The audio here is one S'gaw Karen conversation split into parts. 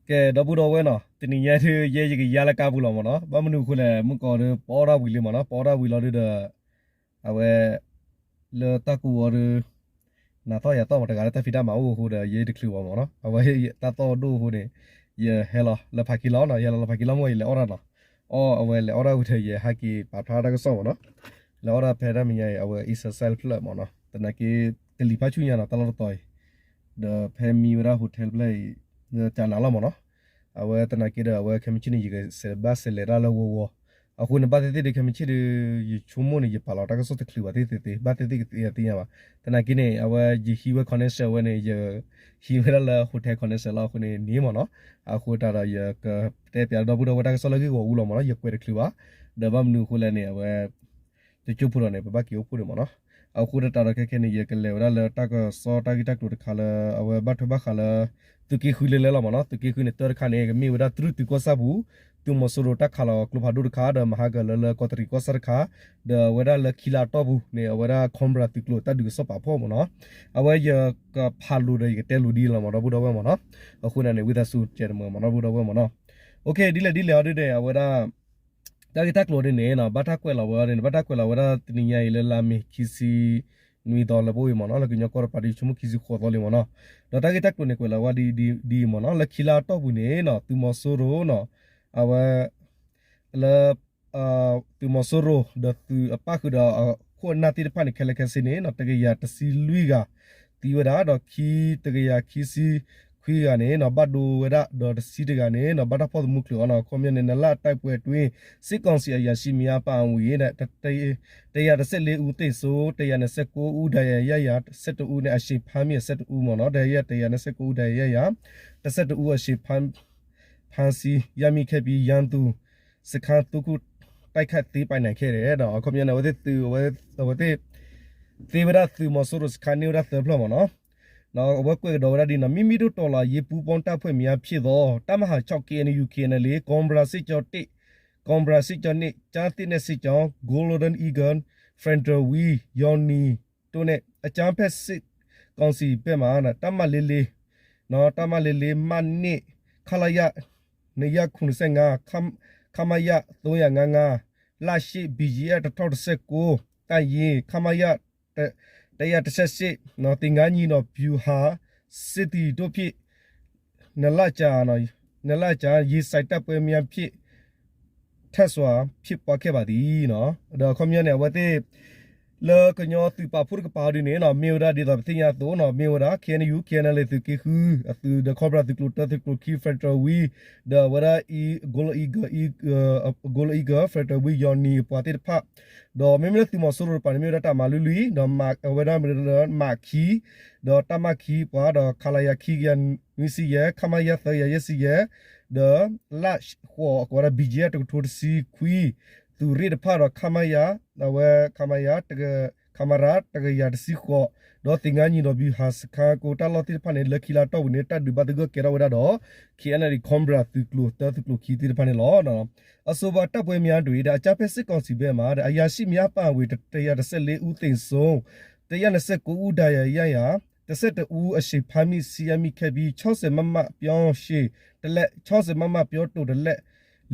ကဲ ဒီပုၢ်ဒီဝဲၢ်နီၤ, တနံၤညါဒုး ယဲယကယါလၢကါပူၤလီၤမ့ၢ်နီၤ. ဘၣ်မနုၤအဃိလဲၣ် မုၢ်ကီၢ်ဒုး ပအီၣ်ဒၣ်ဝံၤလံမ့ၢ်နီၤ, ပအီၣ်ဒၣ်ဝံၤလီၤဒုးဒီး အဝဲ လၢတၢ်ကူးအီၤဒုး နၤသီၣ်ယၤသီၣ်မး တဂၤလၢတၢ်ဖံးတၢ်မၤအိၣ်အဃိဒီး ယတချုးဘၣ်မ့ၢ်နီၤ. အဝဲတၢ်သီၣ်ဒိၣ်အဃိန့ၣ် ယဟဲလီၤလၢဖးခံလီၤနီၤ, ယဟဲလီၤလၢဖးခံလီၤမ့ၢ် ယလဲၤအီၣ်တၢ်နီၤ. အီၣ် အဝဲလဲၤအီၣ်ဒၣ်ဝံၤဒီး ယဟဲက့ၤပာ်ဖျါတၢ်ကစီၣ်မ့ၢ်နီၤ. လဲၤအီၣ်ဒၣ်ဖဲတၢ်မဲာ်ညါအံၤ အဝဲ exercise ဖျၢၣ်မ့ၢ်နီၤ, သနာ်က့ ကလံၤဖးဆူညါနီၤ တၢ်လီၢ်တတီၤအံၤ ဒီးဖဲမံဝဲဒၣ် hotel ဖျၢၣ်အံၤ ကနၤလီၤမ့ၢ်နီၤ. အဝဲသနာ်က့ဒီး အဝဲခဲမုၢ်ဆ့ၣ်န့ၣ် ယကစဲးဘၣ်စဲးလဲၤတၢ်လၢဝီဝီ အဃိန့ၣ် ဘၣ်သ့ၣ်သ့ၣ်ဒီး ခဲမုၢ်ဆ့ၣ်ဒီး ယဆိကမိၣ်န့ၣ် ယပာ်လီၤတၢ်ကစီၣ်တချုးဘၣ်သ့ၣ်သ့ၣ်သ့ ဘၣ်သ့ၣ်သ့ၣ်ကသ့အသ့ၣ်ညါဘၣ်. သနာ်က့န့ၣ် အဝဲယဟံးဝဲ connection ဝဲန့ၣ် ယဟံးဝဲဒၣ်လၢ hotel connection လီၤအဃိန့ၣ် န့ၣ်မ့ၢ်နီၤ. အဃိတၢ်ဒီး ယကတဲပၠးဒီပုၢ်ဒီဝဲၢ်တၢ်ကစီၣ်လၢဂ့ၢ်ဂီၢ်အူလီၤမ့ၢ်နီၤ, ယကွဲးတချုးဘၣ်. ဒီးဘၣ်မနုၤအဃိလဲၣ်န့ၣ် အဝဲ တကၠိဖိဒီးန့ၣ် ပဘၣ်က့ၤအိၣ်ဖှိၣ်ဒံးမ့ၢ်နီၤ. အဃိတၢ်ဒီးခဲခဲန့ၣ် ယကလဲၤဝဲဒၣ်လၢတၢ်ကစီၣ်တၢ်ဂ့ၢ်တၢ်ကျိၤတခါလၢ အဝဲဘၣ်ထွဲဘၣ်ဃးလၢ သုးက့ဃုလဲၤလဲၤလီၤမ့ၢ်နီၤ. သုးက့ဃုန့ၣ် တၢ်တခါန့ၣ် ကမ့ၢ်ဝဲဒၣ်တြူၢ်သုးကီၢ်ဆၣ်ပူၤ သုးမီၤစိရိၤတၢ်ခးလီၤကျိဖးဒိၣ်တခါ ဒီးမၤဟးဂီၤလၢလၢကီးတရံးကီၢ်ဆၣ်တခါ ဒီးအဝဲဒၣ်လၢခံလါအတီၢ်ပူၤန့ၣ် အဝဲဒၣ် Cobra သုးကျိၤတၢ်ဒုးကစီၣ်ပာ်ဖှိၣ်မ့ၢ်နီၤ. အဝဲယကဖးလိာ်ဒီးယကတဲလိာ်ဒ်လီၤမ့ၢ်ဒီပုၢ်ဒီဝဲၢ်မ့ၢ်နီၤ. အဃိန့ၣ်န့ၣ် ဝံသးစူၤကဲတမုာ်မ့ၢ်ဒီပုၢ်ဒီဝဲၢ်မ့ၢ်နီၤ. အိၣ်ခ့ ဒ်လဲၣ်ဒ်လဲၣ်အီၤဒ်န့ၣ် အဝဲဒၣ် တၢ်ဂ့ၢ်တၢ်ကျိၤဒ်န့ၣ်နီၤ ဘၣ်တၢ်ကွဲးလီၤဝဲအီၤဒ်န့ၣ် ဘၣ်တၢ်ကွဲးလီၤဝဲဒၣ်တနံၤညါအံၤလၢလါမ့ၤခံဆံနွံသီလၢပအိၣ်အံၤမ့ၢ်နီၤ လၢကညီကီၢ်တပၤဒ်ဆိကမိၣ်ခံဆံဃိးသီလံမ့ၢ်နီၤ. ဒီးတၢ်ဂ့ၢ်တၢ်ကျိၤန့ၣ် ကွဲးလီၤဝဲဒ်အံၤမ့ၢ်နီၤ လၢခံလါအတီၢ်ပူၤန့ၣ်နီၤ သုးမီၤစိရိၤနီၤ အဝဲ လၢ သုးမီၤစိရိၤ ဒီးသုးအပၣ်ဃုာ်ဒီးအခိၣ်အနၢ်သ့ၣ်တဖၣ်န့ၣ် ခဲလၢာ်ခဲဆ့န့ၣ်နီၤ တကယၤတဆံလွံၢ်ဂၤ သံဝဲဒၣ် ဒီးခံ တကယၤခံဆံခွံဂၤန့ၣ်နီၤ ဘၣ်ဒိဝဲဒၣ် ဒီးတဆံတဂၤန့ၣ်နီၤ ဘၣ်တၢ်ဖီၣ်သမူချုးအီၤနီၤ. ခီပညီန့ၣ် နှစ်လတိုက်ပွဲအတွင်း စစ်ကောင်စီအရာရှိများအပါအဝင် တစ်ရာတစ်ဆယ့်လေးဦးသေဆုံး တစ်ရာနှစ်ဆယ့်ကိုးဦးဒဏ်ရာရရာ တစ်ဆယ့်တစ်ဦးန့ၣ် အရှင်ဖမ်းမိ ဆယ့်တစ်ဦးမ့ၢ်နီၤ ဒဏ်ရာရ တစ်ရာနှစ်ဆယ့်ကိုးဦးဒဏ်ရာရရာ တစ်ဆယ့်တစ်ဦး အရှင်ဖမ်း ဖမ်းဆီးရမိခဲ့ပြီး ရန်သူစခန်းသုံးခု တိုက်ခိုက်သိမ်းပိုက်နိုင်ခဲ့တယ်ဒီး အခီပညီန့ၣ် အဝဲသ့ၣ်သုး အဝဲသ့ၣ် သ့ဝဲဒၣ်သုးမီၤစိရိၤစခန်းန့ၢ်ဝဲဒၣ်သၢဖျၢၣ်မ့ၢ်နီၤ. အဝဲကွဲးကဒီးဝဲဒၣ်ဒ်နီၤ မိမိတို့တော်လှန်ရေးပူးပေါင်းတပ်ဖွဲ့များဖြစ်သော တပ်မဟာခြောက် KNU KNLA Cobra စစ်ကြောင်းတစ် Cobra စစ်ကြောင်းနှစ် ကျားသစ်နဲ့စစ်ကြောင်း Golden Eagle Federal Wing ရောင်နီတို့နဲ့ အကြမ်းဖက်စစ်ကောင်စီဘက်မှ တပ်မလေးလေး တပ်မလေးလေး မနှစ် ခလရ နှစ်ရာခုနှစ်ဆယ့်ငါး ခမရ သုံးရာငါးငါး လရှစ် ဘီဂျီအက်ဖ် တစ်ထောင့်တစ်ဆယ့်ကိုး တပ်ရင်း ခမရ တစ်ရာတစ်ဆယ့်ရှစ် သင်္ဃန်းညီနောင်ဗျူဟာစစ်သည်တို့ဖြင့် နှစ်လကြာ နှစ်လကြာ ရင်ဆိုင်တိုက်ပွဲများဖြင့် ထက်စွာဖြစ်ပွားခဲ့ပါသည်. ဒီးအခီပညီန့ၣ် အဝဲသ့ၣ် လၢကညီသုးပာ်ဖှိၣ်တကပၤဒ်န့ၣ်နီၤ မ့ၢ်ဝဲဒၣ်ဒ်သိးပသ့ၣ်ညါအသိးနီၤ မ့ၢ်ဝဲဒၣ် KNU KNLA သုးက့ဃု အသုးဒီး Cobra သုးကျိၤတၢ သုးကျိၤခံ Federal Wing ဒီးအဝဲဒၣ် Golden Eagle Federal Wing ရောင်နီအပှၤသ့ၣ်တဖၣ် ဒီးမ့မ့ၢ်လၢသုးမီၤစိရိၤတကပၤန့ၣ် မ့ၢ်ဝဲဒၣ်တပ်မ လွံၢ်လွံၢ် ဒီးအဝဲဒၣ်မ့ၢ်လၢ မ ခံ ဒီးတပ်မ ခံ ပှၤဒီး ခလရ ခံကယၤနွံဆံယဲၢ် ခမရ သၢကယၤယဲၢ်ဆံယဲၢ် ဒီး လရှ့ၣ်ဃိး အကိးဝဲဒၣ် ဘီဂျီအက်ဖ် တကထိတဆံခွံ သုးရ့ၣ်တဖၣ်ဒီး ခမရ အဝဲ ခမရ ခမရ တကယၤတဆံဃိး ဒီးသင်္ဃန်းညီနောင်ဗျူဟာစခန်းကို တပ်လော့သ့ၣ်တဖၣ်န့ၣ် လၢခံလါအတီၢ်ပူၤန့ၣ် တၢ်ဒုးဘၣ်သဂၢၢ်ကဲထီၣ်ဝဲဒၣ်ဒီး KNLA Cobra သုးကျိၤတၢ သုးကျိၤခံသ့ၣ်တဖၣ်န့ၣ်လီၤ. အဆိုပါတပ်ပွဲများတွင် အကြမ်းဖက်စစ်ကောင်စီဘက်မှ အရာရှိများပါဝင် တစ်ရာတစ်ဆယ့်လေးဦးသေဆုံး တစ်ရာနှစ်ဆယ့်ကိုးဦးဒဏ်ရာရရာ တစ်ဆယ့်တစ်ဦးအရှင်ဖမ်းမိဆီးရမိခဲ့ပြီး ခြောက်ဆယ်မမပြောင်းရှည်တစ်လက် ခြောက်ဆယ်မမပြောတိုတစ်လက်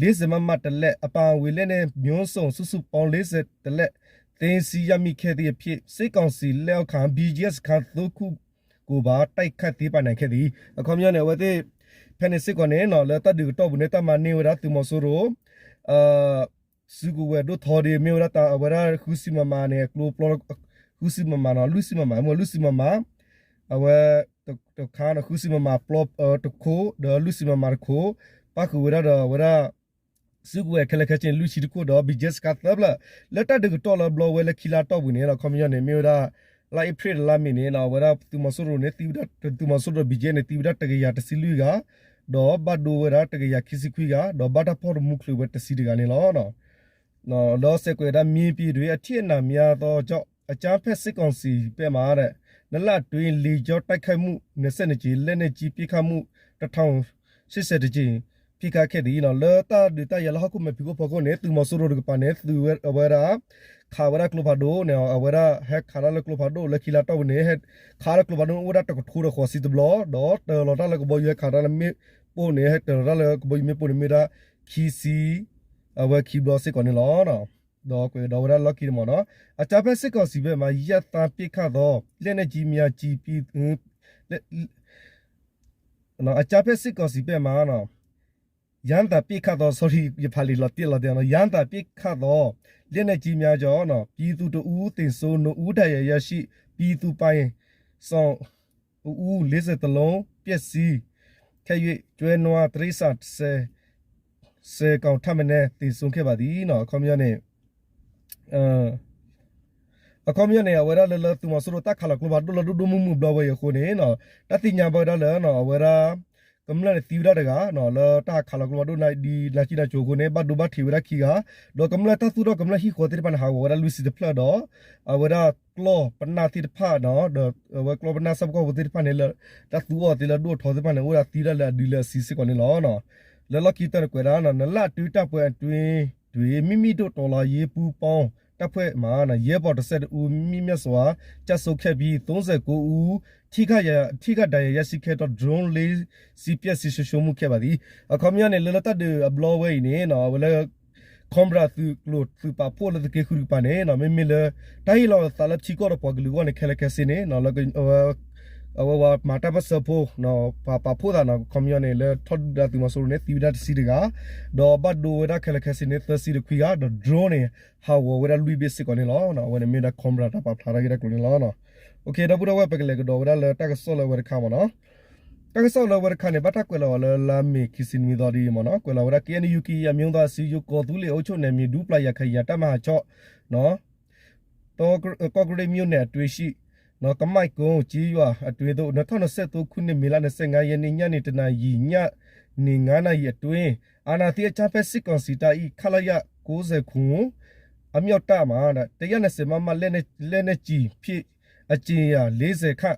လေးဆယ်မမတစ်လက် အပါအဝင် လက်နက်မျိုးစုံ စုစုပေါင်း လေးဆယ်တစ်လက် သိမ်းဆည်းရမိခဲ့သည့်အဖြစ် စစ်ကောင်စီလက်အောက်ခံ ဘီဂျီအက်ဖ် စခန်းသုံးခုကိုပါ တိုက်ခိုက်သိမ်းပိုက်နိုင်ခဲ့သည်. အခီပညီန့ၣ် အဝဲသ့ၣ် ဖဲန့ၣ်စ့ၢ်ကီးန့ၣ်နီၤ လၢတၢ်ဒုးကတီၢ်ပူၤန့ၣ် တၢ်မၤန့ၢ်ဝဲဒၣ်သုးမီၤစိရိၤ စုကဝဲၤဒိၣ်ထီဒ် မ့ၢ်ဝဲဒၣ်တၢ် အဝဲဒၣ်ဃုဆံမမန့ၣ် အကျိပျီ ဃုဆံမမနီၤ လွံၢ်ဆံမမ မ့ၢ်လွံၢ်ဆံမမ အဝဲ တခါန့ၣ် ဃုဆံမမပျီ တခိၣ် ဒီးလွံၢ်ဆံမမတခိၣ် ပၣ်ဃုာ်ဝဲဒၣ်ဒီးအဝဲဒၣ် စုကဝဲၤခဲလၢာ်ခဲဆ့န့ၣ် လွံၢ်ဆံတခိၣ်ဒီး ဘီဂျီအက်ဖ် စခန်းသၢဖျၢၣ် လၢတၢ်ဒုးကတီၢ်လၢဘျီဝဲလၢခံလါအတီၢ်ပူၤန့ၣ် အခီပညီန့ၣ် မ့ၢ်ဝဲဒၣ် လါအ့ဖြ့ၣ်တလါမ့ၢ်န့ၣ် အဝဲဒၣ်သုးမီၤစိရိၤန့ၣ် သံဝဲဒၣ် သုးမီၤစိရိၤ ဘီဂျီအက်ဖ် န့ၣ် သံဝဲဒၣ်တကယၤတဆံလွံၢ်ဂၤ ဒီးဘၣ်ဒိဝဲဒၣ်တကယၤခံဆံခွံဂၤ ဒီးဘၣ်တၢ်ဖီၣ်သမူချုးဝဲတဆံတဂၤန့ၣ်လီၤ. ဒီးစဲးကွဲးဝဲဒၣ် မြေပြင်တွင် အထိအနာများသောကြောင့် အကြမ်းဖက်စစ်ကောင်စီဘက်မှ နှစ်လအတွင်း လေကြောင်းတိုက်ခိုက်မှု နှစ်ဆယ့်နှစ်ကြိမ် လက်နက်ကြီးပစ်ခတ်မှု တစ်ထောင်ရှစ်ဆယ်တစ်ကြိမ် ပစ်ခတ်ခဲ့သည်နီၤ လၢတၢ်ဒုးတၢ်ယၤလၢဟီၣ်ခိၣ်မဲာ်ဖံးခိၣ်ဖီခိၣ်န့ၣ် သုးမီၤစိရိၤတကပၤန့ၣ် သုးဝဲအဝဲဒၣ် ခးဝဲဒၣ်ကျိဖးဒိၣ်န့ၣ် အဝဲဒၣ်ဟဲခးတၢ်လၢကျိဖးဒိၣ်လၢခံလါအတီၢ်ပူၤန့ၣ် ဟဲခးလၢကျိဖးဒိၣ်န့ၣ် အိၣ်ဝဲဒၣ်တကထိဒီးဃိးဆံတဘျီ ဒီးတၢၤလီၤတၢ်လၢကဘီယူၤဟဲခးတၢ်လၢမ့ၣ် ပိၢ်န့ၣ် ဟဲတၢၢ်လီၤတၢ်လၢကဘီယူၤမ့ၣ်ပိၢ်န့ၣ် မ့ၢ်ဝဲဒၣ် ခံဆံ, အဝဲခံဘျီစ့ၢ်ကီးန့ၣ်လီၤ. ဒီးကွဲးကဒီးဝဲဒၣ်လီၢ်ခံန့ၣ်မ့ၢ်နီၤ, အကြမ်းဖက်စစ်ကောင်စီဘက်မှ ရန်သံပစ်ခတ်သော လက်နက်ကြီးများကျည် ပြည်သူ အကြမ်းဖက်စစ်ကောင်စီဘက်မှ ရန်သံပစ်ခတ်သော sorry ယဖးလံာ်လီၤတံၢ်လီၤတံၢ်နီၤ, ရန်သံပစ်ခတ်သော လက်နက်ကြီးများကြောင့် ပြည်သူတစ်ဦးသေဆုံး နှစ်ဦးဒဏ်ရာရရှိ ပြည်သူပိုင်ဆောင် အဦး လေးဆယ်တစ်လုံး ပျက်စီးခဲ့၍ ကျွဲနွားတိရစ္ဆာန် ဆယ်ကောင်ထက်မနည်း သေဆုံးခဲ့ပါသည်နီၤ. အခီပညီန့ၣ် အခီပညီန့ၣ် အဝဲဒၣ်လၢ လၢသုးမီၤစိရိၤတၢ်ခးလီၤကျိဖးဒိၣ်လၢဒိၣ်ဒိၣ်မုၢ်မုၢ်ဘျီဝဲအံၤအဃိန့ၣ် တၢ်သ့ၣ်ညါဘၣ်ဝဲဒၣ်လၢ အဝဲဒၣ် ကမျၢၢ်န့ၣ်သံဝဲဒၣ်တဂၤ လၢတၢ်ခးလီၤကျိဖးဒိၣ်ဒ်နၤကံနၤကိၤအဃိန့ၣ် ဘၣ်ဒိဘၣ်ထံးဝဲဒၣ်ခံဂၤ, ဒီးကမျၢၢ်တၢ်သူၣ်ထီၣ်ကမျၢၢ်ဟံၣ်ဃီသ့ၣ်တဖၣ်န့ၣ် ဟးဂီၤဝဲဒၣ်လွံၢ်ဆံတဖျၢၣ်ဒီး အဝဲဒၣ်ကျီၢ်ပနၢ်သ့ၣ်တဖၣ်ဒီး အဝဲကျီၢ်ပနၢ်ဆၣ်ဖိကီၢ်ဖိသ့ၣ်တဖၣ်န့ၣ် လၢတၢ်သူအီၤသ့လၢဒိၣ်ထီသ့ၣ်တဖၣ်န့ၣ် အိၣ်ဝဲဒၣ်သံဝဲဒၣ်လၢအဒုးလၢအဆံးစ့ၢ်ကီးန့ၣ်လီၤ. လၢလီၢ်ခံတၢၢ်န့ၣ်ကွဲးဒၣ် နလၢအတုတၢ်ပွဲအတွင်းတွင် မိမိတို့တော်လှန်ရေးပူးပေါင်းတပ်ဖွဲ့မှ ရဲဘော်တစ်ဆယ့်တစ်ဦး မြစ်မျက်စွာ ကျဆုံးခဲ့ပြီး သုံးဆယ့်ကိုးဦး ထိခိုက်ဒဏ်ရာရရှိခဲ့သော drone လေးစီး ပျက်စီးဆုံးရှုံးမှုခဲ့ပါသည်. အခီပညီန့ၣ် လၢလၢတၢ်ဒုးအဘျီဝဲအံၤန့ၣ် အဝဲလၢ Cobra သုးကျိၤသုးပာ်ဖှိၣ်လၢသုးက့ဃုတကပၤန့ၣ် မ့မ့ၢ်လၢ တၢ်ဟ့ၣ်လီၤသးလၢထံကီၢ်ဒီးပှၤကလုာ်အဂီၢ်န့ၣ် ခဲလၢာ်ခဲဆ့န့ၣ် အဝဲပှၤမၤတၢ်ပၢၢ်ဆၢဖိ ပှၤပာ်ဖှိၣ်သးနီၤ အခီပညီန့ၣ် လၢထီၣ်ဒုၣ်ဒါသုးမီၤစိရိၤန့ၣ် သံဝဲဒၣ်တဆံတဂၤ, ဒီးဘၣ်ဒိဝဲဒၣ်ခဲလၢာ်ခဲဆ့န့ၣ် သၢဆံတခွံဂၤ, ဒီး drone န့ၣ် ဟးဂီၤဝဲဒၣ်လွံၢ်ဘ့ၣ်စ့ၢ်ကီးန့ၣ်လီၤ. အဝဲန့ၣ်မ့ၢ်ဝဲဒၣ် Cobra တၢ်ပာ်ဖျါထီၣ်က့ၤတၢ်ကျိၤန့ၣ်လီၤ. ဒီပုၢ်ဒီဝဲၢ် ပကလဲၤကဒီးဝဲဒၣ်လၢတၢ်ကစီၣ်လၢအဝဲတခါမ့ၢ်နီၤ. တၢ်ကစီၣ်လၢအဝဲတခါန့ၣ် ဘၣ်တၢ်ကွဲးလီၤအီၤလၢလါမ့ၤခံဆံနွံသီဒ်အံၤမ့ၢ်နီၤ, ကွဲးလီၤဝဲဒၣ် KNU ကရင်အမျိုးသားအစည်းအရုံး ကော်သူးလ့ၣ်အုပ်ချုပ်နယ်မြေ ဒူပလာယာခရိုင် တပ်မဟာခြောက် နော် ကော့ကရိတ်မြို့နယ်အတွင်းရှိ နော် ကမိုက်ကုန်းကျေးရွာအတွင်းသို့ နှစ်ထောင့်နှစ်ဆယ့်သုံးခုနှစ် မေလ နှစ်ဆယ့်ငါးရက်နေ့ ညနေတစ်နာရီ ညနေငါးနာရီအတွင်း အာဏာသိမ်းအကြမ်းဖက်စစ်ကောင်စီတပ်၏ ခလရ ကိုးဆယ်ခုနစ် အမြောက်တပ်မှ တစ်ရာနှစ်ဆယ်မမ လက်နက် လက်နက်ကြီးဖြင့် အကြိမ်ရေ လေးဆယ်ခန့်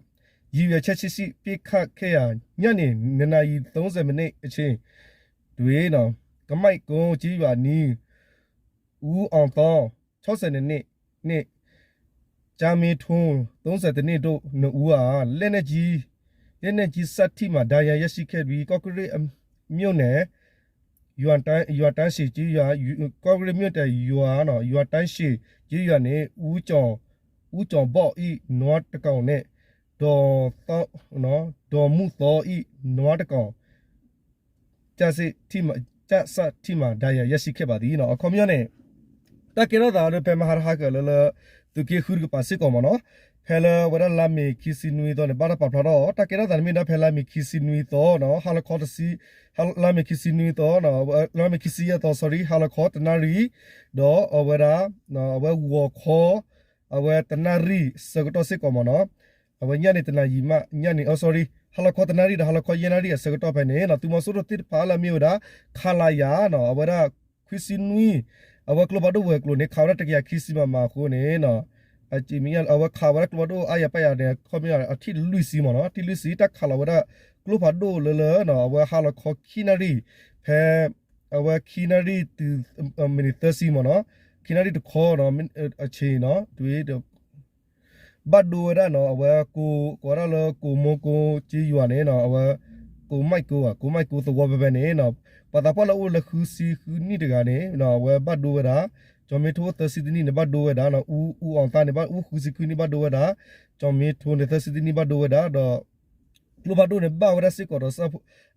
ရည်ရွယ်ချက်ရှိရှိ ပစ်ခတ်ခဲ့ရာ ညနေ နှစ်နာရီ သုံးဆယ်မိနစ်အချိန်တွင် ကမိုက်ကုန်းကျေးရွာအနီး ဦးအောင်သောင်း ခြောက်ဆယ်နှစ်နှစ် နှင့် ကျာ်မင်းထွန်း သုံးဆယ်တစ်နှစ်တို့ နှစ်ဦးအား လက်နက်ကြီး လက်နက်ကြီးစထိမှန် ဒဏ်ရာရရှိခဲ့ပြီး ကော့ကရိတ်မြို့နယ် ရွာတန်း ရွာတန်းရှည်ကျေးရွာ ကော့ကရိတ်မြို့နယ် ရွာ နော် ရွာတန်းရှည်ကျေးရွာနှင့် ဦးကျော် ဦးကျော်ဘော့ ၏ နွားတစ်ကောင်နှင့် ဒေါ်သော နော် ဒေါ်မုသော ၏ နွားတစ်ကောင် ကျဆထိမှန် ကျဆထိမှန် ဒဏ်ရာရရှိခဲ့ပါသည် နော် အခီပညီန့ၣ် တၢ်ကဲထီၣ်သးဒီးဖဲမဟါတဟါကၢၢ်လၢလၢ သုးက့ဃုတကပၤစ့ၢ်ကီးမ့ၢ်နီၤ, ဖဲလၢဝဲဒၣ်လါမ့ၤခံဆံနွံသီန့ၣ် ဘၣ်တၢ်ပာ်ဖျါထီၣ် တၢ်ကဲထီၣ်သးန့ၣ်မ့ၢ်ဒၣ်ဖဲလါမ့ၤခံဆံနွံသီနီၤ ဟါလီၤခီတဆံ လါမ့ၤခံဆံနွံသီ လါမ့ၤခံဆံယဲၢ်သီ sorry ဟါလီၤခီတနၣ်ရံၣ် ဒီးအဝဲဒၣ် အဝဲဂီၤခီ အဝဲတနၣ်ရံၣ်ဆၢကတီၢ်စ့ၢ်ကီးမ့ၢ်နီၤ, အဝဲညၣ်န့ၣ်တနၣ်ရံၣ်မး ညၣ်န့ၣ် အ sorry ဟါလီၤခီတနၣ်ရံၣ်ဒီးဟါလီၤခီယဲၢ်နၣ်ရံၣ်အဆၢကတီၢ်ဖဲန့ၣ်နီၤ သုးမီၤစိရိၤသ့ၣ်တဖၣ်လၢအမ့ၢ်ဝဲဒၣ် ခလရ နီၤ အဝဲဒၣ် ခွံဆံနွံ အဝဲကျိဖးဒိၣ်ဝဲၤကျိၤန့ၣ် ခးဝဲဒၣ်တကယၤခံဆံမမအဃိန့ၣ် အဝဲခးဝဲဒၣ်ကျိဖးဒိၣ်အါယၤပၣ်ယၤန့ၣ် ခီပညီအထံၣ်တလွံၢ်ဆံမ့ၢ်နီၤ ထံၣ်လွံၢ်ဆံ တၢ်ခးလီၤဝဲဒၣ်ကျိဖးဒိၣ်လၢလၢ အဝဲဟါလီၤခီခံနၣ်ရံၣ် ဖဲ အဝဲခံနၣ်ရံၣ်တုၤ မံးနံးသၢဆံမ့ၢ်နီၤ ခံနၣ်ရံၣ်တခီနီၤ အဆ့ၣ်နီၤ ဘၣ်ဒိဝဲဒၣ်နီၤ အဝဲကိး ကိးဝဲဒၣ်လၢကိးမီကိးက့ယွၤန့ၣ်နီၤ အဝဲ ကိးမၢၣ်ကိး ကိးမၢၣ်ကိးသဝီဖဲဖဲန့ၣ်နီၤ ပှၤသးပှၢ်လၢအိၣ်လၢဃုဆံဃုနံၣ်တဂၤန့ၣ် အဝဲဘၣ်ဒိဝဲဒၣ် ကၠီၤမ့ထိသၢဆံတနံၣ်န့ၣ် ဘၣ်ဒိဝဲဒၣ်နီၤ အူအီၣ်သါန့ၣ် ဘၣ်အိၣ်ဃုဆံဃုနံၣ်ဘၣ်ဒိဝဲဒၣ် ကၠီၤမ့ထိန့ၣ် သၢဆံတနံၣ်ဘၣ်ဒိဝဲဒၣ်ဒီး ကျိဖးဒိၣ်န့ၣ် ဘၣ်ဝဲဒၣ်စ့ၢ်ကီးဒီး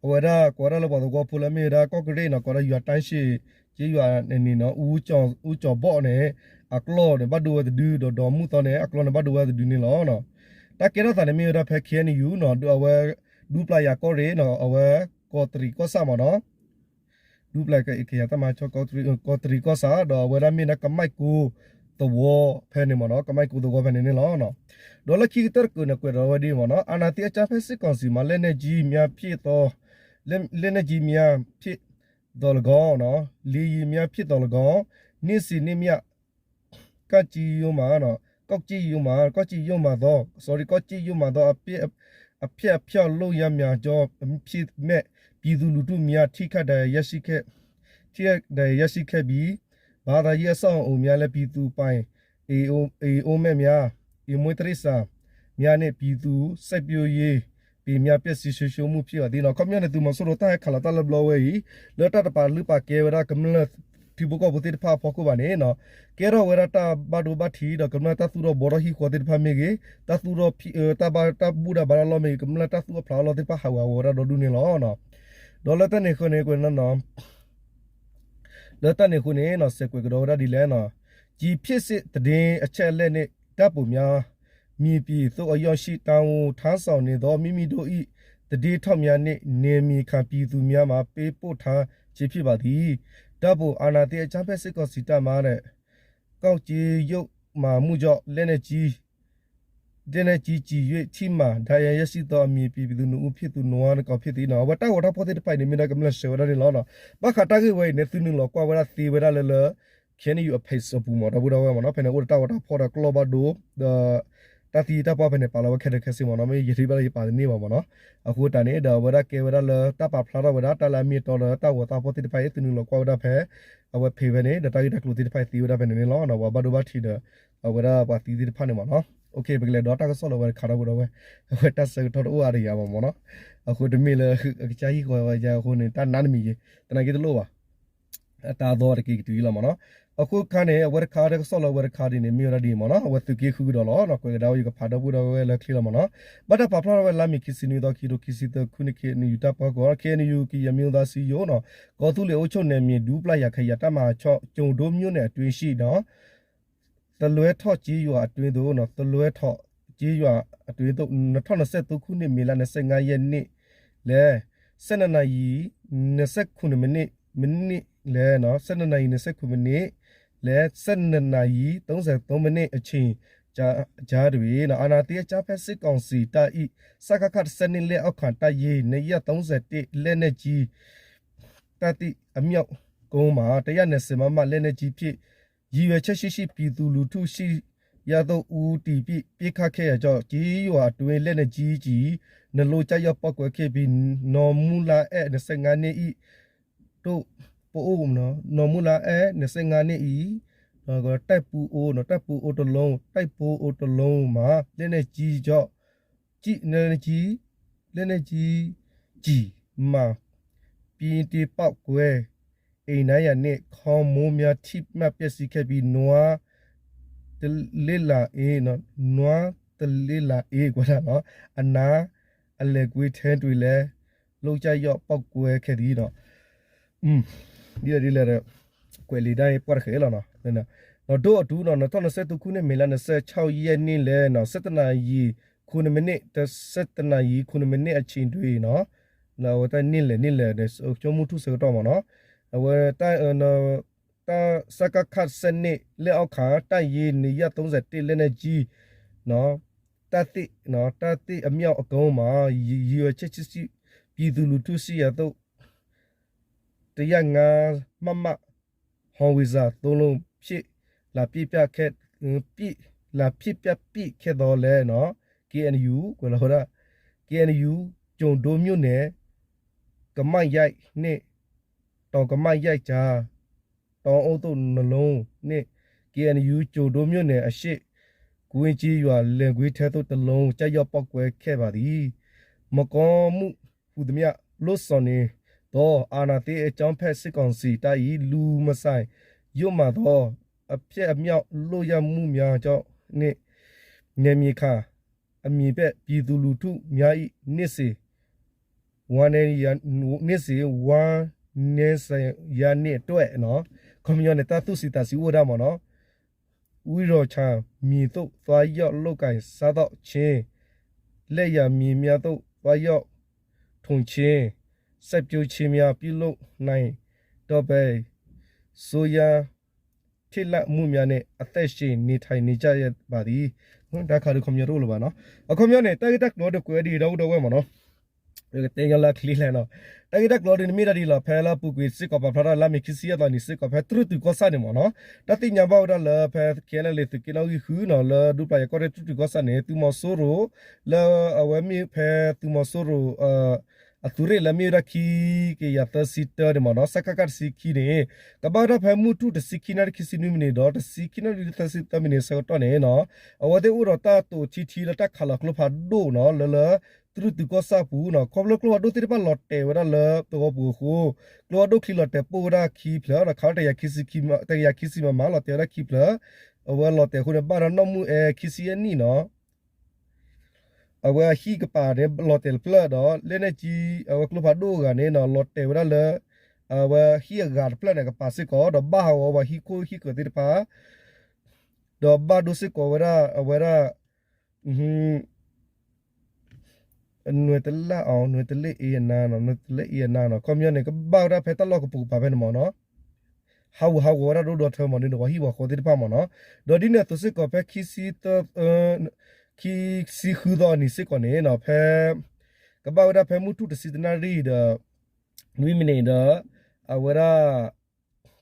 အဝဲဒၣ်ကိးဝဲဒၣ်လၢပှၤသဝီဖိလၢအမ့ၢ်ဝဲဒၣ် ကီၢ်ကရ့ၣ်နီၤ ကိးဝဲဒၣ်ယွၤတၢ်ရှ့ၣ် က့ယွၤန့ၣ်နီၤ အူကၠီၤဘီၣ်န့ၣ် အကျီၢ်န့ၣ် ဘၣ်ဒိဝဲတဒု ဒီးဒီးမုၢ်သီန့ၣ် အကျီၢ်န့ၣ် ဘၣ်ဒိဝဲတဒုန့ၣ်လီၤ. တၢ်ကဲထီၣ်သးန့ၣ်မ့ၢ်ဝဲဒၣ်ဖဲ ခ့ၣ်အဲၣ်ယူၣ်နီၤ အဝဲ ဒူပျၢ်ယၤကီၢ်ရ့ၣ်နီၤ အဝဲ ကီးတရံးကီၢ်ဆၣ်မ့ၢ်နီၤ ဒူပျၢ်ကယၤတၢ်မၤကီး ကီးတရံးကီၢ်ဆၣ် ဒီးအဝဲဒၣ်မ့ၢ်ဒၣ်ကမၣ်ကိသဝီဖဲန့ၣ်မ့ၢ်နီၤ ကမၣ်ကိသဝီဖဲန့ၣ်န့ၣ်လီၤ. ဒီးလၢခံကတၢၢ်တကုးန့ၣ် ကွဲးဒီးဝဲဒ်မ့ၢ်နီၤ အာဏာသိမ်းအကြမ်းဖက်စစ်ကောင်စီမှ လက်နက်ကြီးများဖြင့်သော လက်နက်ကြီးများဖြင့်သော်လည်းကောင်း လေယာဉ်များဖြင့်သော်လည်းကောင်း နေ့စဉ်နေ့မျှ ကောက်ကျိုံးယိုးမာ ကောက်ကျိုံးယိုးမာ ကောက်ကျိုံးယိုးမာသော sorry ကောက်ကျိုံးယိုးမာသော အဖျက်အဖျောက်လုပ်ရပ်များကြောင့် အပြစ်မဲ့ပြည်သူလူထုများ ထိခိုက်ဒဏ်ရာရရှိခဲ့ ထိခိုက်ဒဏ်ရာရရှိခဲ့ပြီး ဘာသာရေးအဆောက်အအုံများလည်း ပြည်သူပိုင် အိုးအိုးမဲ့များ အိုးမွေးတိရစ္ဆာန်များနှင့် ပြည်သူ့စိုက်ပျိုးရေး ပ့ၤမၠါပျဲၢ်စံဆိဆိမုၣ်ဖံးဘၣ်သ့နီၤ. ခီပညီန့ၣ် သုးမီၤစိရိၤတၢ်ဟဲခးလီၤတၢ်လၢဘျီဝဲအံၤ လၢတၢ်တပာ်လုၢ်ပာ်ကဲဝဲဒၣ်ကမျၢၢ်ထံဖိကီၢ်ဖိသ့ၣ်တဖၣ်အဖီခိၣ်ဘၣ်န့ၣ်နီၤ, ကဲထီၣ်ဝဲဒၣ်တၢ်ဘၣ်ဒိဘၣ်ထံးဒီးကမျၢၢ်တၢ်သူၣ်ထီၣ်ဘှီထီၣ်ဟံၣ်ဃီသ့ၣ်တဖၣ်မ့ၢ်ဂ့ၤ, တၢ်သူၣ်ထီၣ်ဖံး တၢ်ဘၣ်တၢ်ဘူၣ်တၢ်ဘါတၢ်လီၢ်မ့ၢ်ဂ့ၤ, ကမျၢၢ်တၢ်သူၣ်ထီၣ်ဖျးထီၣ်လီၢ်သ့ၣ်တဖၣ်ဟးဂူာ်ဟးဂီၤဝဲဒၣ်ဒီဒူၣ်န့ၣ်လီၤ. ဒီးလၢတၢ်န့ၣ်အဃိန့ၣ် ကွဲးနီၤနီၤ လၢတၢ်န့ၣ်အဃိန့ၣ်နီၤ စဲးကွဲးကဒီးဝဲဒၣ်ဒ်လဲၣ်နီၤ, ကျည်ဖြစ်စဉ်သတင်းအချက်အလက်နှင့် ဓာတ်ပုံများ မြေပြင်သို့အရောက်ရှိ တာဝန်ထမ်းဆောင်နေသော မိမိတို့၏ သတင်းထောက်များနှင့် နယ်မြေခံပြည်သူများမှ ပေးပို့ထားခြင်းဖြစ်ပါသည်. ဓာတ်ပုံ အာဏာသိမ်းအကြမ်းဖက်စစ်ကောင်စီတပ်မှ ကောက်ကျေးယုမၤမှုကြောင့် လက်နက်ကြီး လက်နက်ကြီးကျည်၍ ထိမှန်ဒဏ်ရာရရှိသော အမည်မသိ ပြည်သူနှစ်ဦး ဖြစ်သူ နွားတစ်ကောင် ဖြစ်သည်နီၤ. အဝဲတၢ်ဂီၤတၢ်ဖီၣ်သ့ၣ်တဖၣ်အံၤန့ၣ် မ့ၢ်ဒၣ်ကမျၢၢ်ဆှၢဝဲဒၣ်န့ၣ်လီၤ. ဘၣ်ဃးတၢ်ဂ့ၢ်ဝဲအံၤန့ၣ် သုနုာ်လီၤကွၢ်ဝဲဒၣ်သ့ဝဲဒၣ်လၢလၢ KNU အ page အပူၤမ့ၢ်နီၤ ဒီပုၢ်ဒီဝဲၢ်မ့ၢ်နီၤ. ဖဲန့ၣ်အိၣ်ဒီးတၢ်ဂီၤတၢ်ဖီၣ်ဒီးကျိၣ်ဘၣ်ဒိ ဒီး တၢ်သံတၢ်ပှၢ်ဖဲန့ၣ် ပာ်လီၤဝဲခဲလၢာ်ခဲဆ့မ့ၢ်နီၤ. မ့ၢ်ယဟ့ၣ်ဘၣ်လၢယပာ်တန့ၢ်ဘၣ်မ့ၢ်နီၤ. အဃိတၢ်န့ၣ်ဒီး အဝဲဒၣ်ကဲဝဲဒၣ်လၢတၢ်ပာ်ဖျါထီၣ်ဝဲဒၣ် တၢ်လၢအမ့ၢ်အတီလၢတၢ်ဂီၤတၢ်ဖီၣ်သ့ၣ်တဖၣ်အံၤ သုနုာ်လီၤကွၢ်ဝဲဒၣ်ဖဲ အဝဲ page ဖဲန့ၣ် ဒီးတၢ်ဂ့ၢ်တၢ်ကျိၤသ့ၣ်တဖၣ်အံၤသ့ဝဲဒၣ်ဖဲန့ၣ်န့ၣ်လီၤ. ပှၤဘၣ်ဒိဘၣ်ထံးဒီး အဝဲဒၣ်ပှၤသံသ့ၣ်တဖၣ်န့ၣ်မ့ၢ်နီၤ. ပကလဲၤဒီးတၢ်ကစီၣ်လၢအဝဲတခါဒီပုၢ်ဒီဝဲၢ်, အဝဲတၢ်ဆၢကတီၢ်တအိၣ်အါတယၤဘၣ်မ့ၢ်နီၤ. အဃိတမ့ၢ်လၢအကစၢ်ဟံၣ်ဃီဝဲယၤအဃိန့ၣ် တၢ်နါတမံၤယဲၤ သနာ်က့တလိၣ်ဘၣ် အတၢ်သီတက့ၤကတုၤလီၤမ့ၢ်နီၤ. အဃိခါန့ၣ် အဝဲတခါတၢ်ကစီၣ်လၢအဝဲတခါဒ်န့ၣ် မ့ၢ်ဝဲဒၣ်ဒ်အံၤမ့ၢ်နီၤ. အဝဲသုးက့ဃုကဒီးလီၤ. ကွဲးကဒါဝဲယကဖးဒီပုၢ်ဒီဝဲၢ်လၢချ့လီၤမ့ၢ်နီၤ. ဘၣ်တၢ်ပာ်ဖျါထီၣ်ဝဲလါမ့ၤခံဆံနွံသီ ခံထိခံဆံသၢ ခုနစ် KNU တပ်ပေါင်း KNU ကရင်အမျိုးသားအစည်းအရုံးနီၤ ကော်သူးလ့ၤအုပ်ချုပ်နယ်မြေ ဒူပလာယာခရိုင် တပ်မဟာ ခြောက် ကျိုဒိုမြို့နယ်အတွင်းရှိ သလွဲထော့ကျေးရွာအတွင်းသို့ သလွဲထော့ကျေးရွာအတွင်းသို့ နှစ်ထောင့်နှစ်ဆယ့်သုံးခုနှစ် မေလ နှစ်ဆယ့်ငါးရက်နေ့ လယ် ဆယ့်နှစ်နာရီ နှစ်ဆယ့်ခုနှစ်မိနစ် မိနစ် လယ် ဆယ့်နှစ်နာရီ နှစ်ဆယ့်ခုနှစ်မိနစ် လယ် ဆယ့်နှစ်နာရီ သုံးဆယ့်သုံးမိနစ်အချိန်ကြားတွင် အာဏာသိမ်းအကြမ်းဖက်စစ်ကောင်စီတပ်၏ စကခ တစ်ဆယ့်နှစ် လက်အောက်ခံတပ်ရင်း နှစ်ရာသုံးဆယ့်တစ် လက်နက်ကြီး တပ်သစ်အမြောက်ကုန်းမှာ တစ်ရာနှစ်ဆယ်မမ လက်နက်ကြီးဖြင့် ရည်ရွယ်ချက်ရှိရှိ ပြည်သူလူထုရှိရာသို့ ဦးတည်ပြီး ပစ်ခတ်ခဲ့ရာကြောင့် ကျေးရွာအတွင်း လက်နက်ကြီးကျည် နှစ်လုံး ကျရောက်ပေါက်ကွဲခဲ့ပြီး နော်မူလအဲ နှစ်ဆယ့်ငါးနှစ် ၏ တို့ပအို့ နော်မူလအဲ နှစ်ဆယ့်ငါးနှစ် ၏ တိုက်ပူအို တိုက်ပူအိုတစ်လုံး တိုက်ပူအိုတစ်လုံးမှာ လက်နက်ကြီးကြောင့် လက်နက်ကြီး လက်နက်ကြီးကျည်မှန် ပြီး ပေါက်ကွဲ အိမ်နံရံနှင့် ခေါင်းမိုးများ ထိမှန်ပျက်စီးခဲ့ပြီး နွား တလ့လာအ့ နွားတလ့လာအ့ ကွဲးဒၣ်နီၤ အနား အလယ်ကွင်းထဲတွင်လည်း လုံးကျရောက်ပေါက်ကွဲခဲ့သည်နီၤ. ဒ်လဲၣ်ဒ်လဲၣ်ဒီး ကွဲးလံာ်ဒၣ်အံၤပှၢ်တဃဲးလီၤနီၤ. ဒီးဒိၣ်အတုနီၤ နှစ်ထောင့်နှစ်ဆယ့်သုံးခုနှစ် မေလ နှစ်ဆယ့်ခြောက်ရက်နေ့ လယ် ဆယ့်တစ်နာရီ ခုနှစ်မိနစ် ဆယ့်တစ်နာရီ ခုနှစ်မိနစ်အချိန်တွင်နီၤ လၢအဝဲတၢ်န့ၣ်လဲၣ်န့ၣ်လဲၣ် ကၠိမုၢ်ထူၣ်ဆၢကတီၢ်မ့ၢ်နီၤ အဝဲ တပ် စကခ တစ်ဆယ့်နှစ် လက်အောက်ခံ တပ်ရင်း နှစ်ရာသုံးဆယ့်တစ် လက်နက်ကြီး တပ်သစ် တပ်သစ်အမြောက်အကုန်းမှာ ရည်ရွယ်ချက်ရှိရှိ ပြည်သူလူထုရှိရာသို့ တစ်ရာငါး မမ howitzer သုံးလုံးဖြင့် လာပစ်ပြခဲ့ ပစ် လာပစ်ပြပစ်ခဲ့သော်လည်း KNU ကွဲးလီၤဝဲဒၣ် KNU ကျိုဒိုမြို့နယ် ကမရိုက်နှင့် တောင်ကမရိုက်ကြား တောင်အုပ်သို့ နှစ်လုံးနှင့် KNU ကျိုဒိုမြို့နယ်အရှေ့ ကွင်းကျေးရွာ လယ်ကွင်းထဲသို့ တစ်လုံး ကျရောက်ပေါက်ကွဲခဲ့ပါသည်. မကောင်းမှုဟူသမျှ လုပ်ဆောင်နေသော အာဏာသိမ်းအကြမ်းဖက်စစ်ကောင်စီတပ်၏ လူမဆန်ယုတ်မာသော အဖျက်အမြောက်လုပ်ရပ်မှုများကြောင့်နှင့် နယ်မြေခံ အမည်ပျက်ပြည်သူလူထုများ၏ နေ့စဉ် ဝမ်းနည်းရ နေ့စဉ် ဝမ်းနည်းရနေ့အတွက် ခီပညီန့ၣ် တၢ်သူၣ်စူၤသးစူၤအိၣ်ဝဲဒၣ်မ့ၢ်နီၤ ဝံၤဒီး ချာမီသို့ သွားရောက်လုပ်ကိုင်စားသောက်ခြင်း လယ်ယာမြေများသို့ သွားရောက်ထွန်ခြင်း စိုက်ပျိုးခြင်းများ ပြုလုပ်နိုင်တော့ဘဲ စိုးရိမ်ထိတ်လန့်မှုများနှင့် အသက်ရှင်နေထိုင်နေကြရပါသည်. တၢ်ခါဒုးခီပညီတအိၣ်လၢၤဘၣ်နီၤ. အခီပညီန့ၣ် တၢ်ဂ့ၢ်တၢ်ကျိၤဒုးကွဲးဒ်အံၤ ဒီပုၢ်ဒီဝဲၢ်မ့ၢ်နီၤ ကတဲညီလၢအချ့လဲၣ်နီၤ. တၢ်ဂ့ၢ်တၢ်ကျိၤဒုးန့ၣ်မ့ၢ်ဒၣ်ဒ်လီၤ ဖဲလၢအပူၤကွံာ်စ့ၢ်ကီးပာ်ဖျါထီၣ်လါမ့ၤခံဆံယဲၢ်သီနံၤစ့ၢ်ကီး ဖဲတြူၢ်တုၤကီၢ်ဆၣ်န့ၣ်မ့ၢ်နီၤ တၢ်သ့ၣ်ညါဘၣ်ဝဲဒၣ်လၢဖဲ KNLA သုးက့နီၣ်ဂံၢ်ဃုနီၤ လၢဒူပျၤယၤကီၢ်ရ့ၣ်တြူၢ်တုၤကီၢ်ဆၣ်န့ၣ် သုးမီၤစိရိၤ လၢအဝဲမ့ၢ်ဖဲသုးမီၤစိရိၤ အသုးရ့ၣ်လၢမ့ၢ်ဝဲဒၣ်ခံကယၤသၢဆံတၢန့ၣ်မ့ၢ်နီၤ စကခ တဆံခံန့ၣ် ကဘၣ်ဝဲဒၣ်ဖဲမုၢ်ထူၣ်တဆံခံနၣ်ရံၣ်ခံဆံနွံမံးနံးဒီး တဆံခံနၣ်ရံၣ်သၢဆံသၢမံးနံးဆၢကတီၢ်န့ၣ်နီၤ အဝဲသ့ၣ်အိၣ်ဒီးတၢ်တိာ်ထံထံလၢတၢ်ခးလီၤကျိဖးဒိၣ်နီၤ လၢလၢ သရူးတုၤကီၢ်ဆၣ်အပူၤနီၤ ခီဖျိကျိဖးဒိၣ်သ့ၣ်တဖၣ်လီၤတဲာ်ဝဲဒၣ်လၢသဝီပူၤအဃိ ကျိဖးဒိၣ်ချံလီၤတဲာ်ပိၢ်ဝဲဒၣ်ခံဖျၢၣ်ဒီး ခးဝဲတကယၤခံဆံမးမး လီၤတဲာ်ဝဲဒၣ်ခံဖျၢၣ် အဝဲလီၤတဲာ်အဃိန့ၣ် ဘၣ်ဒီးနီၣ်မုၢ်အဲခံဆံယဲၢ်နံၣ်နီၤ အဝဲအဟံၣ်ကပၤန့ၣ် လီၤတဲာ်တဖျၢၣ်ဒီး လက်နက်ကြီး အဝဲကျိဖးဒိၣ်အဂၤန့ၣ်နီၤ လီၤတဲာ်ဝဲဒၣ်လၢ အဝဲဟံၣ်အဂၤတဖျၢၣ်န့ၣ် ကပၤစ့ၢ်ကီး ဒီးဘၣ်ဟးဂီၤဝဲဟံၣ်ခိၣ်ဟံၣ်ဃၢၤသ့ၣ်တဖၣ် ဒီးဘၣ်ဒိစ့ၢ်ကီးဝဲဒၣ် အဝဲဒၣ် နွဲၣ်တလၣ်အီၤ နွဲၣ်တလၣ်အ့အနါနီၤ နွဲၣ်တလၣ်အ့အနါနီၤ ခီပညီန့ၣ် ကဘၣ်ဝဲဒၣ်ဖဲတၢ်လီၢ်ကပိာ်ကပၤဖဲန့ၣ်မ့ၢ်နီၤ ဟးဂူာ်ဟးဂီၤဝဲဒၣ်ဒိၣ်ဒီထၢမ့ၢ်န့ၣ်ဒီး ပှၤဟံၣ်ပှၤဃီသ့ၣ်တဖၣ်မ့ၢ်နီၤ ဒီးဒ်န့ၣ်အသိးစ့ၢ်ကီးဖဲ ခံဆံဃုသီအနံၤစ့ၢ်ကီးန့ၣ်နီၤ ဖဲ ကဘၣ်ဝဲဒၣ်ဖဲမုၢ်ထူၣ်တဆံတနၣ်ရံၣ်ဒီး နွံမံးနံးဒီး အဝဲဒၣ်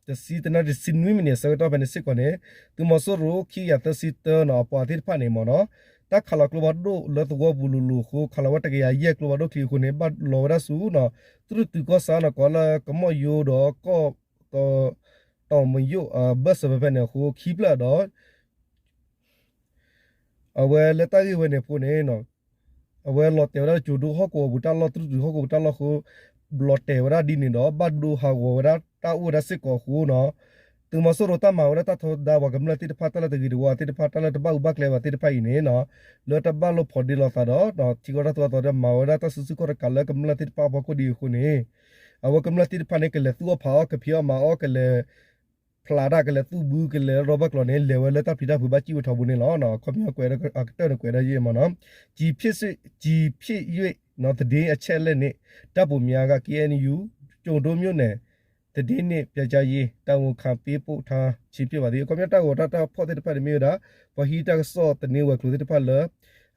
တဆံတနၣ်ရံၣ်တဆံနွံမံးနံးအဆၢကတီၢ်ဖဲန့ၣ်စ့ၢ်ကီးန့ၣ် သုးမီၤစိရိၤခံကယၤသၢဆံတၢနီၤ အပှၤသ့ၣ်တဖၣ်န့ၣ်မ့ၢ်နီၤ တၢ်ခးလီၤကျိဖးဒိၣ်လၢသဝီပူၤလိၤလိၤအဃိ ခးလီၤဝဲတကယၤယဲၢ်ကျိဖးဒိၣ်ချံအဃိန့ၣ် ဘၣ်လီၤဝဲဒၣ်ဆူနီၤ သရူးတုၤကီၢ်ဆၣ်နီၤ ကိးလၢကမီၣ်ယိဒီးကီၢ် ကီး တီၣ်မယိၣ် ဘၢၣ်စၢၤဖဲဖဲန့ၣ်အဃိ ခံဖျၢၣ်ဒီး အဝဲလၢတၢ်ဂ့ၢ်ဝဲန့ၣ်အဃိန့ၣ် အဝဲလီၤတဲာ်ဝဲဒၣ်လၢကၠိၤဒိဟီၣ်ကဝီၤပူၤတၢ်လီၢ် သရူးတုၤဟီၣ်ကဝီၤပူၤတၢ်လီၢ်အဃိ လီၤတဲာ်ဝဲဒၣ်ဒ်န့ၣ်ဒီး ဘၣ်ဒိဟးဂီၤဝဲဒၣ်တၢ်အိၣ်ဝဲဒၣ်စ့ၢ်ကီးအဃိနီၤ သုးမီၤစိရိၤတၢ်မၤဝဲဒၣ်တၢ်ထီဒါပှၤကမျၢၢ်သ့ၣ်တဖၣ် တၢ်လၢတဂ့ၤတဝါသ့ၣ်တဖၣ် တၢ်လၢတဘၣ်အူဘၣ်ကျဲဘၣ်သ့ၣ်တဖၣ်အံၤန့ၣ်နီၤ လၢတၢ်ဘၣ်လိာ်ဖိးဒ့လိာ်သးဒီး ထံကီၢ်တၢ်သိၣ်တၢ်သီဒီး မၤဝဲဒၣ်တၢ်စုဆူၣ်ခီၣ်တကးလၢကမျၢၢ်သ့ၣ်တဖၣ်အဖီခိၣ်ဒ်အံၤအဃိန့ၣ် အဝဲကမျၢၢ်သ့ၣ်တဖၣ်န့ၣ် ကလဲၤသူၣ်အီၣ်ဖးအီၣ် ကဖံးအီၣ်မၤအီၣ် ကလဲၤ ဖျးတၢ် ကလဲၤသူၣ်ဘု ကလဲၤရီဘၣ်ကျိၤန့ၣ် လဲၤဝဲလၢတၢ်ဖံးတၢ်ဖုးဘၣ်စံၣ်ဝဲထီဘိန့ၣ်လီၤ. ခီပညီကွဲးအကတၢၢ်န့ၣ်ကွဲးဒၣ်ယဲၢ်မ့ၢ်နီၤ ကျည်ဖြစ် ကျည်ဖြစ်၍ သတင်းအချက်အလက်နှင့် ဓာတ်ပုံများက KNU ကျိုဒိမြို့နယ် သတင်းနှင့်ပြန်ကြားရေး တာဝန်ခံပေးပို့ထားခြင်းဖြစ်ပါသည် အခီပညီတၢ်ဂီၤတၢ်တၢ်ဖီၣ်သ့ၣ်တဖၣ်န့ၣ်မ့ၢ်ဝဲဒၣ် ပှၤဟံးတၢ်ကစီၣ်သန့ဝဲၤကျိၤသ့ၣ်တဖၣ်လၢ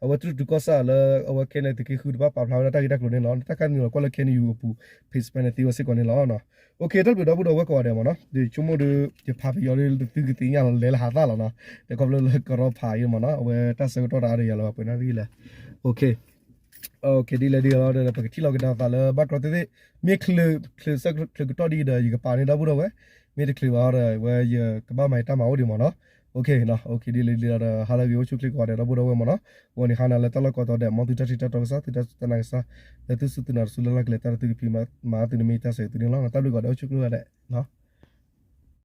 အဝဲသရူးတုၤကီၢ်ဆၣ်လၢ အဝဲခဲန့ၣ်သုးက့ဃုတဖၣ်ပာ်ဖျါဝဲဒၣ်တၢ်ဂ့ၢ်တၢ်ကျိၤန့ၣ်လီၤ. တၢ်ခါန့ၣ်လီၤကွၢ်လၢ KNU အပူၤ page ဖဲန့ၣ်သ့ဝဲစ့ၢ်ကီးန့ၣ်လီၤ. တၢ်ဘျုးဒီပုၢ်ဒီဝဲၢ်ကိးဂၤဒဲးမ့ၢ်နီၤ ယဆိကမိၣ်ဒီး ယဖးပယီၤဒီးသုကသ့ၣ်ညါလီၤလဲၤလၢဟးသၣ်လီၤနီၤ ဒီးခီဖျိလၢကရီဖးအံၤမ့ၢ်နီၤ အဝဲတၢ်ဆၢကတီၢ်တအါဒီးယၤလီၤ ပှဲၤနၣ်ရံၣ်လဲၣ် ဒ်လဲၣ်ဒ်လဲၣ်ဒီး ပကထံၣ်လီၤကဒါသးလၢဘၣ်တြီသ့ၣ်သ့ၣ် မ့ၢ်ချုးချုးဆၢချုးကတီၢ်ဒ်အံၤဒီး ယကပာ်န့ၢ်ဒီပုၢ်ဒီဝဲၢ် မ့ၢ်တချုးဘၣ်ဒီး ဝဲယကဘၣ်မၤယတၢ်မၤအိၣ်ဒံးမ့ၢ်နီၤ ဒ်လဲၣ်ဒ်လဲၣ်ဒီး ဟါလၢအဂ့ၤအိၣ်ဆူၣ်ချ့ကိးဂၤဒဲးဒီပုၢ်ဒီဝဲၢ်မ့ၢ်နီၤ ဂီၤန့ၣ်ဟါနၤလၢတၢ်လီၢ်ကိးတီၤဒဲး မ်သုတၢ်ထံၣ်တၢ်တီကစၢ် သုတၢ်စူၢ်တၢ်နာ်ကစၢ် လၢသုစူၢ်သုနာ်တစူၢ်လၢ်လၢ်ကလဲၤတၢ်လၢသုကဖံးမၤသုန့ၣ်မ့ၢ်ယတၢ်ဆၢသုန့ၣ်လီၤ. တၢ်ဘျုးကိးဂၤဒဲးအိၣ်ဆူၣ်ချ့ကိးဂၤဒဲး